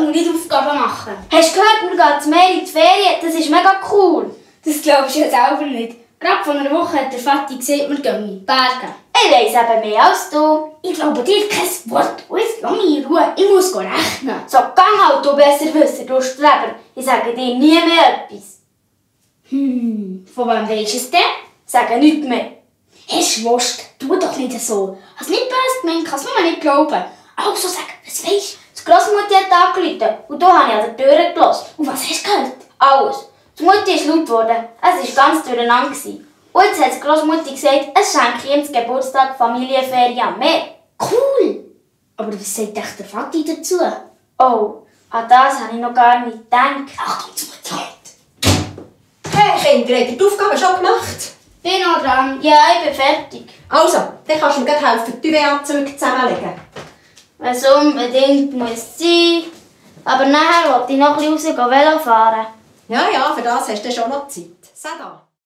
und nicht Aufgaben machen. Hast du gehört, wir gehen zu Meer in die Ferien? Das ist mega cool. Das glaubst du ja selber nicht. Gerade vor einer Woche hat der Vati gesagt, wir gehen in die Berge. Ich weiss eben mehr als du. Ich glaube dir kein Wort. Und jetzt lass mich in Ruhe. Ich muss rechnen. So, gang halt, du Besserwisser, du Streber. Ich sage dir nie mehr etwas. Von wem weisst du es denn? Sage nichts mehr. Hey, Schwurst, tu doch nicht so. Hast nicht böse gemeint, kannst du mir nicht glauben. Also sag, was weisst du? Die Grossmutter hat angerufen und da habe ich an der Tür gelassen. Und was hast du gehört? Alles. Die Mutter ist laut geworden. Es war ganz durcheinander. Und jetzt hat die Grossmutter gesagt, es schenke ihm zum Geburtstag Familienferien am Meer. Cool! Aber was sagt echt der Vati dazu? Oh, an das habe ich noch gar nicht gedacht. Achtung zum Tod! Hey Kinder, habt ihr die Aufgabe schon gemacht? Bin noch dran. Ja, ich bin fertig. Also, dann kannst du mir gleich helfen, die WA-Züge zusammenlegen. Wenn es unbedingt muss sein. Aber nachher wollte ich noch ein bisschen Velo fahren. Ja, für das hast du schon noch Zeit. Sag da.